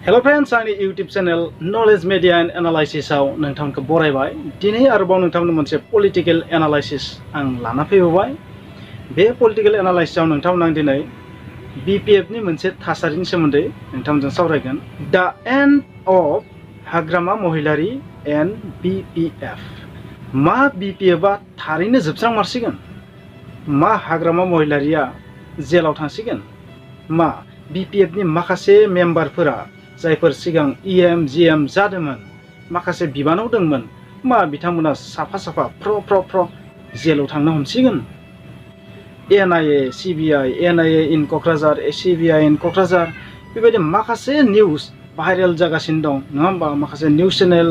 Hello friends, आंनि YouTube channel Knowledge Media and Analysis आव नोंथांखौ बरायबाय। दिनै आरोबाव नोंथांनो मोनसे पलिटिकल एनालाइसिस आं लाना फैबाय। बे पलिटिकल एनालाइसिसआव नोंथांनो आं दिनै BPF नि मोनसे थासारिनि सोमोन्दै नोंथांजों सावरायगोन। The end of Hagrama Mahilary and BPF। मा BPF आ थारैनो जोबस्रांमारसिगोन? मा हाग्रामा महिलारिया जेलाव थांसिगोन? मा BPF नि माखासे मेम्बारफोरा जायफोर सिगां EM जादोंमोन, माखासे बिबानाव दंमोन, मा बिथांमोना साफा फ्र जेलाव थांनो हमसिगोन? NIA CBI, NIA in Kokrajhar, CBI in Kokrajhar बेबायदि माखासे निउस भाइरेल जागासिनो दं, नङा होमबा? माखासे निउस चेनेल,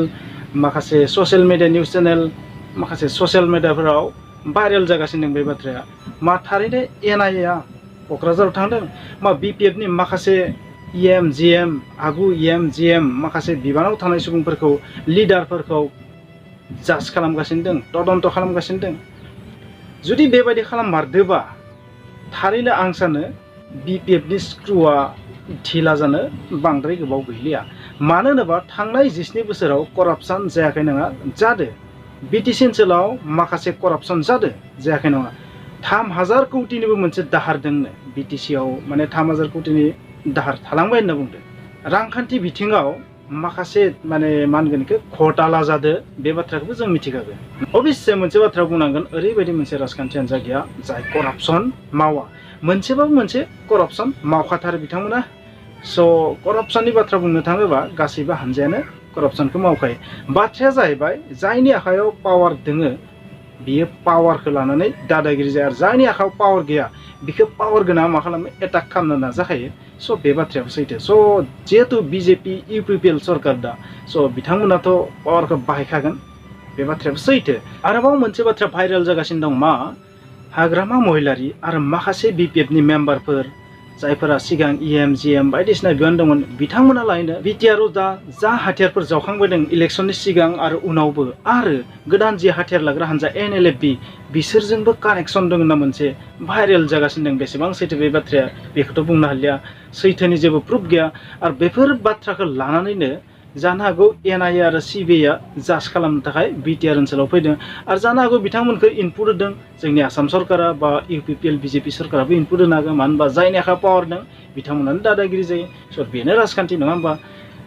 माखासे ससियेल मिडिया निउस चेनेल, माखासे ससियेल मिडियाफोराव भाइरेल जागासिनो दं बे बाथ्राया। मा थारैनो NIA आ क'क्राझाराव थांदों? मा BPF नि माखासे EM आगु EM माखासे बिबानाव थानाय सुबुंफोरखौ, लिडारफोरखौ जाज खालामगासिनो दं, तदन्त खालामगासिनो दं? जुदि बेबायदि खालाममारदोबा थारैनो आं सानो BPF नि स्क्रुआ ढिला जानो बांद्राय गोबाव गैलिया। मानो होनोबा थांनाय 17 बोसोराव करापसन जायाखै नङा, जादों। BTC ओनसोलाव माखासे करापसन जादों, जायाखै नङा। 3000 कौटिनिबो मोनसे दाहार दंनो BTC आव, माने 3000 कौटिनि दाहार थालांबाय होनना बुंदों। रांखान्थि बिथिङाव माखासे माने मा होनगोन बेखौ घोटाला जादों, बे बाथ्राखौबो जों मिथिखागौ। अबश्य मोनसे बाथ्रा बुंनांगोन, ओरैबायदि मोनसे राजखान्थि हान्जा गैया जाय करापसन मावा। मोनसेबाबो मोनसे करापसन मावखाथारो बिथांमोना। स' करापसननि बाथ्रा बुंनो थाङोबा गासैबो हान्जायानो करापसनखौ मावखायो। बाथ्राया जाहैबाय जायनि आखायाव पावार दोङो बियो पावारखौ लानानै दादागिरि जाया, आरो जायनि आखायाव पावार गैया बिखौ पावार गोनां मा खालामो, एटाक खालामनो नाजाखायो। स' बे बाथ्रायाबो सैथो। स' जिहेतु BJP UPPL सरकार दा, स' बिथांमोनाथ' पावारखौ बाहायखागोन, बे बाथ्रायाबो सैथो। आरोबाव मोनसे बाथ्रा भाइरेल जागासिनो दं, मा हाग्रामा महिलारी आरो माखासे BPF नि मेम्बारफोर जायफोरा सिगां EM बायदिसिना बिबान दंमोन, बिथांमोना लायनो BTR दा जा हाथियारफोर जावखांबाय दं इलेक्शननि सिगां आरो उनावबो, आरो गोदान जे हाथियार लाग्रा हान्जा NLFB बिसोरजोंबो कानेक्सन दं होनना मोनसे भाइरेल जागासिनो दं। बेसेबां सैथो बे बाथ्राया बेखौथ' बुंनो हालिया, सैथोनि जेबो प्रुफ गैया। आरो बेफोर बाथ्राखौ लानानैनो जानो हागौ NIA आरो CBI आ जाज खालामनो थाखाय BTR ओनसोलाव फैदों, आरो जानो हागौ बिथांमोनखौ इनपुट होदों जोंनि आसाम सरकारा बा UPPL BJP सरकाराबो इनपुट होनो हागौ। मानो होनबा जायनि आखायाव पावार दं बिथांमोनानो दादागिरि जायो। स' बेनो राजखान्थि, नङा होमबा?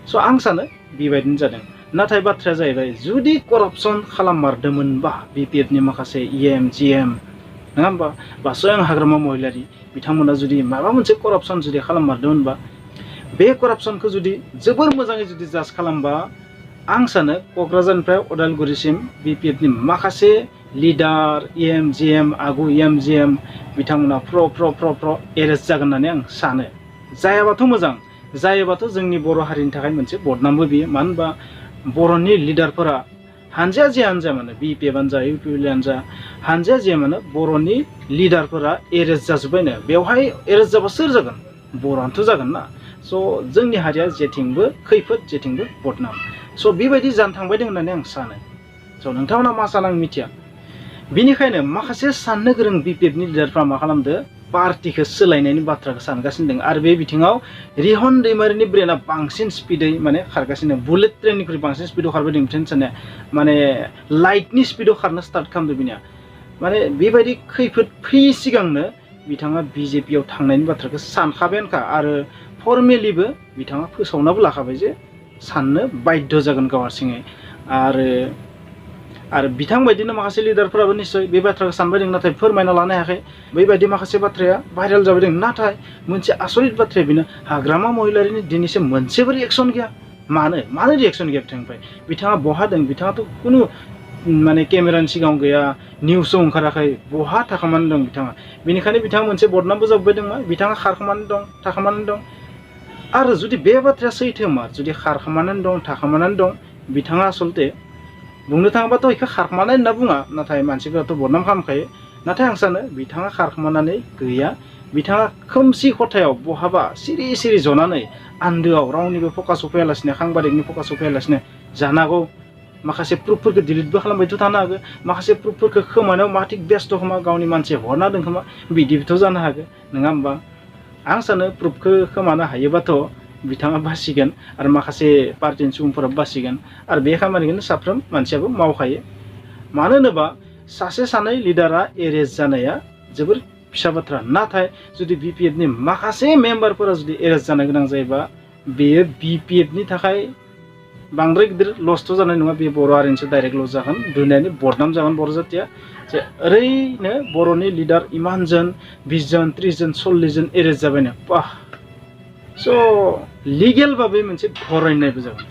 स' आं सानो बेबायदिनो जादों। नाथाय बाथ्राया जाहैबाय जुदि करापसन खालाममारदोंमोनबा BPF नि माखासे EM नङा होमबा, बा स्वयं हाग्रामा महिलारी बिथांमोना जुदि माबा मोनसे करापसन जुदि खालाममारदोंमोनबा, बे करापसनखौ जुदि जोबोर मोजाङै जुदि जाज खालामबा, आं सानो क'क्राझारनिफ्राय अदालगुरिसिम BPF नि माखासे लिडार EM आगु EM बिथांमोना फ्र एरेस्ट जागोन होननानै आं सानो। जायाबाथ' मोजां, जायोबाथ' जोंनि बर' हारिनि थाखाय मोनसे बदनामबो बियो। मानो होनबा बर'नि लिडारफोरा हानजाया जे हानजा मानो, BPF आनो जा UPPL आनो जा, हानजाया जे मानो बर'नि लिडारफोरा एरेस्ट जाजोब्बायनो। बेवहाय एरेस्ट जाबा सोर जागोन? बर'आनोथ' जागोन ना। स' जोंनि हारिया जेथिंबो खैफोद, जेथिंबो बदनाम। स' बेबायदि जानो थांबाय दं होननानै आं सानो। स' नोंथांमोना मा सानो आं मिथिया। बिनिखायनो माखासे साननो गोरों BPF नि लिडारफ्रा मा खालामदो, पार्टिखौ सोलायनायनि बाथ्राखौ सानगासिनो दं। आरो बे बिथिङाव रिहन दैमारिनि ब्रेना बांसिन स्पिडै माने खारगासिनो, बुलेट ट्रेननिख्रुइ बांसिन स्पिडआव खारबाय दं बिथांनि साननाया। माने लाइटनि स्पिडआव खारनो स्टार्ट खालामदों बिनिया। माने बेबायदि खैफोद फैयि सिगांनो बिथाङा BJP आव थांनायनि बाथ्राखौ सानखाबायानोखा, आरो फर्मेलिबो बिथाङा फोसावनाबो लाखाबाय जे साननो बाध्य जागोन गाव हारसिङै। आरो बिथां बायदिनो माखासे लिडारफोराबो निश्चय बे बाथ्राखौ सानबाय दं, नाथाय फोरमायना लानो हायाखै। बेबायदि माखासे बाथ्राया भाइरेल जाबाय दं। नाथाय मोनसे आसरित बाथ्राया बेनो, हाग्रामा महिलारीनि दिनैसिम मोनसेबो रिएक्सन गैया। मानो रिएक्सन गैया बिथांनिफ्राय? बिथाङा बहा दं? बिथाङाथ' खुनु माने केमेरानि सिगाङाव गैया, निउसाव ओंखाराखै, बहा थाखोमानानै दं बिथाङा? बेनिखायनो बिथाङा मोनसे बदनामबो जाबोबाय दं, मा बिथाङा थाखोमानानै दं। आरो जुदि बे बाथ्राया सैथोमा, जुदि थाखोमानानै दं बिथाङा, आसलते बुंनो थाङोबाथ' बेखौ खारखोमानाय होनना बुङा, नाथाय मानसिफोराथ' बदनाम खालामखायो। नाथाय आं सानो बिथाङा खारखोमानानै गैया। बिथाङा खोमसि खथायाव बहाबा सिरि जनानै आन्दोआव रावनिबो फकासाव फैयालासिनो, साংबादिकनि फकासाव फैयालासिनो, जानो हागौ माखासे प्रुफफोरखौ डिलिटबो खालामबायथ' थानो हागौ, माखासे प्रुफफोरखौ खोमानायाव मा थिग बेस्थ' खोमा, गावनि मानसि हरना दों खोमा, बिदिबोथ' जानो हागौ, नङा होमबा? आं सानो प्रुफखौ खोमानो हायोबाथ' बिथाङा बासिगोन आरो माखासे पार्टिनि सुबुंफोरा बासिगोन आरो बे खामानिखौनो साफ्रोम मानसियाबो मावखायो। मानो होनोबा सासे सानै लिडारा एरेस्ट जानाया जोबोर फिसा बाथ्रा, नाथाय जुदि बिपिएफनि माखासे मेम्बारफोरा जुदि एरेस्ट जानो गोनां जायोबा बेयो बिपिएफनि थाखाय बांद्राय गिदिर लसथ' जानाय नङा, बे बर' हारिनिसो डाइरेक्ट लस जागोन, दुनियानि बदनाम जागोन बर' जातिया जे ओरैनो बर'नि लिडार इमान जन 20 जन 30 जन 40 जन एरेस्ट जाबायनो बाह। स' लिगेल बा बे मोनसे फरायनायबो जागोन।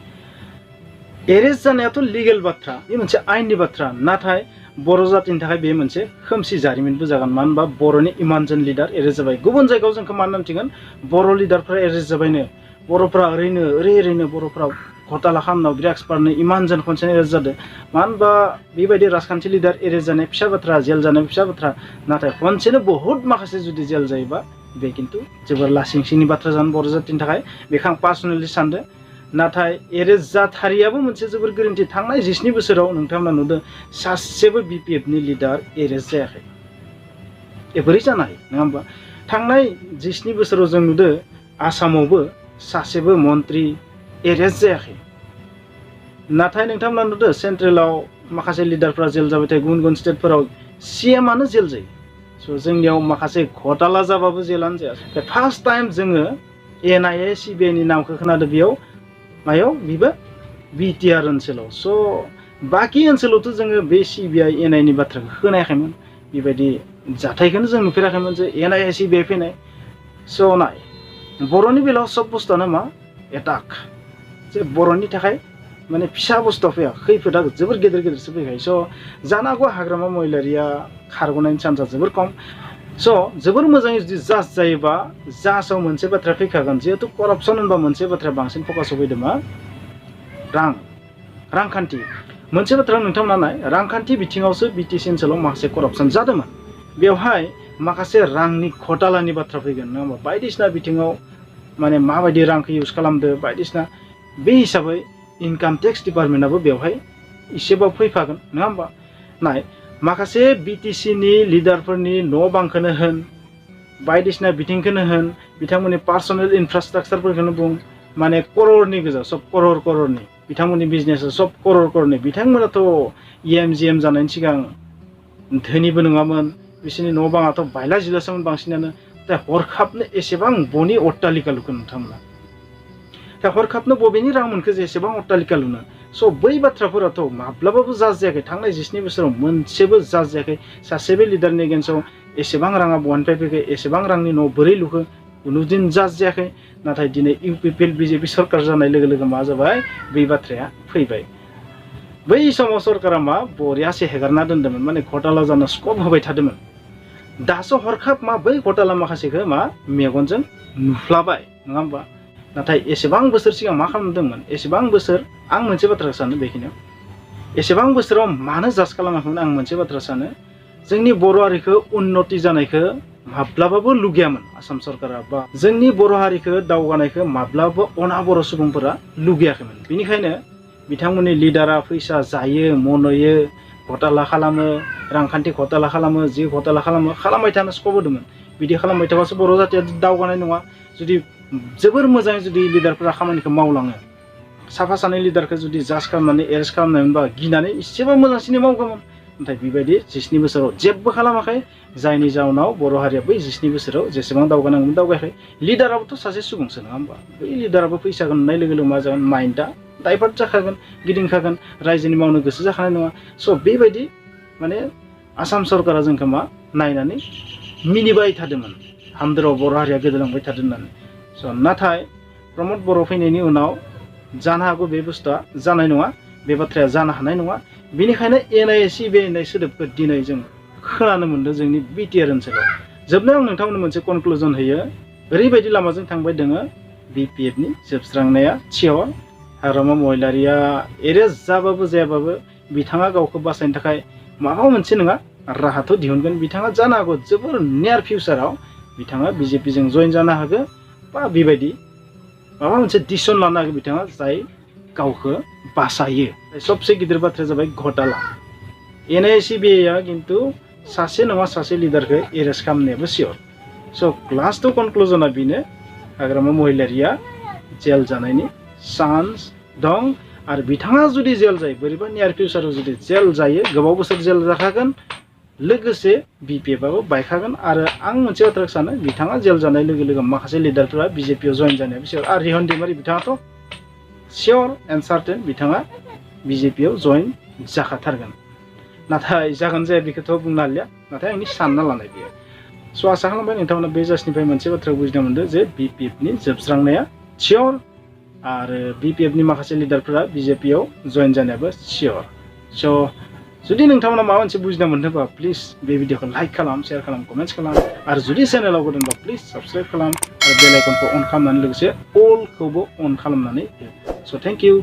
एरेस्ट जानायाथ' लिगेल बाथ्रा, बे मोनसे आइननि बाथ्रा, नाथाय बर' जातिनि थाखाय बे मोनसे खोमसि जारिमिनबो जागोन। मानो होनबा बर'नि इमान जन लिडार एरेस्ट जाबाय, गुबुन जायगायाव जोंखौ मा होननांसिगोन, बर' लिडारफ्रा एरेस्ट जाबायनो, बर'फ्रा ओरैनो बर'फ्रा घोटाला खालामनायाव बिराद एक्सपार्टनो इमान जन खनसेनो एरेस्ट जादों। मानो होनबा बेबायदि राजखान्थि लिडार एरेस्ट जानाय फिसा बाथ्रा, जेल जानाय फिसा बाथ्रा, नाथाय खनसेनो बहुद माखासे जुदि जेल जायोबा बे खिन्थु जोबोर लासिंसिंनि बाथ्रा जागोन बर' जातिनि थाखाय। बेखौ आं पार्सनेलि सानदों। नाथाय एरेस्ट जाथारियाबो मोनसे जोबोर गोरोन्थि। थांनाय 19 बोसोराव नोंथांमोना नुदों सासेबो बिपिएफनि लिडार एरेस्ट जायाखै। बोरै जानो हायो नङा होमबा? थांनाय 19 बोसोराव जों नुदों आसामावबो सासेबो मन्त्रि एरेस्ट जायाखै। नाथाय नोंथांमोना नुदों सेन्ट्रेलाव माखासे लिडारफ्रा जेल जाबाय थायो, गुबुन गुबुन स्टेटफोराव सिएमआनो जेल जायो। स' जोंनियाव माखासे घोटाला जाबाबो जेलानो जाया। फार्स्ट टाइम जोङो NIA CBI नि नामखौ खोनादों, बेयाव मायाव बिबो बिटिआर ओनसोलाव। स' बाखि ओनसोलावथ' जोङो बे CBI NIA नि बाथ्राखौ खोनायाखैमोन, बेबायदि जाथायखौनो जों नुफेराखैमोन जे NIA CBI फैनाय। स' नाय बर'नि बेलायाव सब बुस्थुआनो मा एटाक, जे बर'नि थाखाय माने फिसा बुस्थुआ फैया, खैफोदा जोबोर गेदेर गेदेरसो फैखायो। स' जानो हागौ हाग्रामा महिलारिया खारग'नायनि चान्सआ जोबोर खम। स' जोबोर मोजाङै जुदि जाज जायोबा जाजाव मोनसे बाथ्रा फैखागोन, जिहेतु करापसन होनबा मोनसे बाथ्राया बांसिन फकासाव फैदों मा रांखान्थि। मोनसे बाथ्रा नोंथांमोना नाय, रांखान्थि बिथिङावसो BTC ओनसोलाव माखासे करापसन जादोंमोन। बेवहाय माखासे रांनि घोटालानि बाथ्रा फैगोन नङा होमबा? बायदिसिना बिथिङाव माने माबायदि रांखौ इउज खालामदो बायदिसिना, बे हिसाबै इनकाम टेक्स डिपार्टमेन्टआबो बेवहाय एसेबाबो फैफागोन नङा होमबा? नाय माखासे BTC नि लिडारफोरनि न' बांखौनो होन, बायदिसिना बिथिंखौनो होन, बिथांमोननि पार्सनेल इनफ्रास्ट्राक्चारफोरखौनो बुं, माने कररनि गोजा, सब कररनि बिथांमोननि बिजनेसा सब कररनि। बिथांमोनाथ' EM जानायनि सिगां धोनिबो नङामोन, बिसोरनि न' बाङाथ' बायला जिलासोमोन बांसिनानो। दा हरखाबनो एसेबां बनि अट्टालिका लुखो नोंथांमोना, दा हरखाबनो बबेनि रां मोनखो जे एसेबां अट्टालिका लुनो? स' बै बाथ्राफोराथ' माब्लाबाबो जाज जायाखै। थांनाय 19 बोसोराव मोनसेबो जाज जायाखै। सासेबो लिडारनि एगेन्स्टआव एसेबां राङा बहानिफ्राय फैखो, एसेबां रांनि न' बोरै लुखो, कुनुदिन जाज जायाखै। नाथाय दिनै UPPL BJP सरकार जानाय लोगो लोगो मा जाबाय, बै बाथ्राया फैबाय। बै समाव सरकारा मा बरियासे हेगारना दोन्दोंमोन, माने घोटाला जानो स्कप होबाय थादोंमोन। दासो हरखाब मा बै घोटाला माखासेखौ मा मेगनजों नुफ्लाबाय नङा होमबा? नाथाय एसेबां बोसोर सिगां मा खालामदोंमोन, एसेबां बोसोर, आं मोनसे बाथ्रा सानो बेखिनियाव, एसेबां बोसोराव मानो जाज खालामाखैमोन, आं मोनसे बाथ्रा सानो, जोंनि बर' हारिखौ उन्नति जानायखौ माब्लाबाबो लुगैयामोन आसाम सरकारा, बा जोंनि बर' हारिखौ दावगानायखौ माब्लाबाबो अना बर' सुबुंफोरा लुगैयाखैमोन। बेनिखायनो बिथांमोननि लिडारा फैसा जायो, मनयो, घोटाला खालामो, रांखान्थि घोटाला खालामो, जि घोटाला खालामबाय थानो स्कप होदोंमोन। बिदि खालामबाय थाबासो बर' जातिया दावगानाय नङा। जुदि जोबोर मोजाङै जुदि लिडारफोरा खामानिखौ मावलाङो, साफा सानै लिडारखौ जुदि जाज खालामनानै एरेस्ट खालामनायमोनबा गिनानै एसेबाबो मोजांसिनै मावगौमोन। नाथाय बेबायदि 19 बोसोराव जेबो खालामाखै, जायनि जाउनाव बर' हारिया बै 19 बोसोराव जेसेबां दावगानांगौमोन दावगायाखै। लिडाराबोथ' सासे सुबुंसो नङा होमबा? बै लिडाराबो फैसाखौ नुनाय लोगो लोगो मा जागोन, माइन्डआ डाइभार्ट जाखागोन, गिदिंखागोन, रायजोनि मावनो गोसो जाखानाय नङा। स' बेबायदि माने आसाम सरकारा जोंखौ मा नायनानै मिनिबाय थादोंमोन, हामदोराव बर' हारिया गोदोलांबाय थादों होननानै। स' नाथाय प्रमद बर' फैनायनि उनाव जानो हागौ बे बुस्थुआ जानाय नङा, बे बाथ्राया जानो हानाय नङा। बेनिखायनो NIA CBI होननाय सोदोबखौ दिनै जों खोनानो मोन्दों जोंनि BTR ओनसोलाव। जोबनायाव नोंथांमोननो मोनसे कनक्लुजन होयो, ओरैबायदि लामाजों थांबाय दोङो, BPFनि जोबस्रांनाया सियर। हाग्रामा महिलारिया एरेस्ट जाबाबो जायाबाबो बिथाङा गावखौ बासायनो थाखाय माबा मोनसे नङा राहाथ' दिहुनगोन। बिथाङा जानो हागौ जोबोर नियार फिउचाराव बिथाङा BJPजों जइन जानो हागौ, बा बेबायदि माबा मोनसे डिसिसन लानो हागौ बिथाङा, जाय गावखौ बासायो। सबसे गिदिर बाथ्राया जाबाय घोटाला। NIA CBIआ खिन्थु सासे नङा सासे लिडारखौ एरेस्ट खालामनायाबो सियर। स' लास्टआव कनक्लुजना बेनो, हाग्रामा महिलारिया जेल जानायनि चान्स दं आरो बिथाङा जुदि जेल जायो बोरैबा नियार फिउचाराव जुदि जेल जायो गोबाव बोसोर जेल जाखागोन लोगोसे BPF आबो बायखागोन आरो आं मोनसे बाथ्रा सानो बिथाङा जेल जानाय लोगो लोगो माखासे लिडारफोरा BJPआव जइन जानाया सियर आरो रिहन दैमारि बिथाङाथ' सियर एन्ड सार्टेन बिथाङा BJPआव जइन जाखाथारगोन नाथाय जागोन जाया बेखौथ' बुंनो हालिया नाथाय आंनि सानना लानाय बेयो स' आसा खालामबाय नोंथांमोना बे जास्टनिफ्राय मोनसे बाथ्रा बुजिनो मोनदों जे BPFनि जोबस्रांनाया सियर आरो BPFनि माखासे लिडारफोरा BJPआव जइन जानायाबो सियर स' जुदि नोंथांमोना माबा मोनसे बुजिना मोनदोंबा प्लिज बे भिडिअखौ लाइक खालाम शेयार खालाम कमेन्ट्स खालाम आरो जुदि चेनेलाव गोदानबा प्लिज साबस्क्राइब खालाम आरो बेल आइकनखौ अन खालामनानै लोगोसे अलखौबो अन खालामनानै हो स' थेंक इउ